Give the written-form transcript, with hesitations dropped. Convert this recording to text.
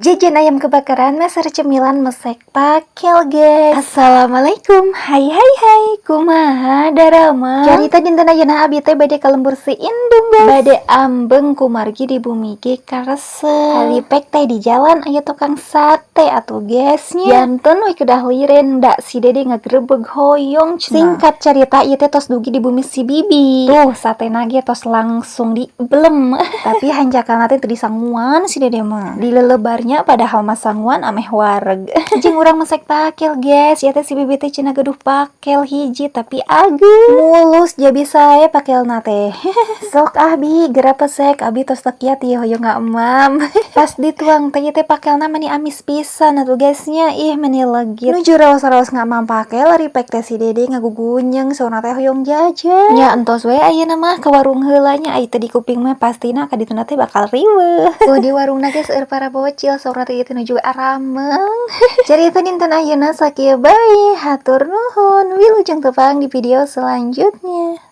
Jajan ayam kebakaran meser cemilan mesek pakel, guys. Assalamualaikum. Hai hai hai. Kumaha daramang? Carita dinten ayeuna abi teh bade ka lembur si indung, guys. Bade ambeng kumargi di bumi ge karesep. Haripek teh di jalan aya tukang sate atuh, guys, nya. Janten we kedah liren da si Dede ngagrebeg hoyong cenah. Singkat carita, ieu teh tos dugi di bumi si bibi. Tuh, satena ge tos langsung diblem. Tapi hanjakalna teh teu disanguan si Dede mah. Dilelebarnya, padahal mah sanguan ameh wareg. Jeung urang mesek pakel, guys. Ya teh si bibi teh cenah gaduh pakel hiji tapi ageung. Mulus jabi sae pakelna teh. "Sok ah, Bi, gera pesek, abi tos teu kiat ieu hoyong ngaemam." Pas dituang teh, ieu teh pakelna mani amis pisan atuh, guys, nya. Ih, mani legit. Nuju raos-raos ngaemam pakel, ripek teh si Dede ngagugunyeng, saurna teh hoyong jajan. Nya entos we ayeuna mah ka warung heula nya, ai teu di kuping mah pastina ka dituna teh bakal riweuh. Tuh, di warungna ge seueur para bocil, saurna teh ieu teh nuju arameng. Carita dinten ayeuna sakieu bae, hatur nuhun. Wilujeng tepang di video selanjutnya.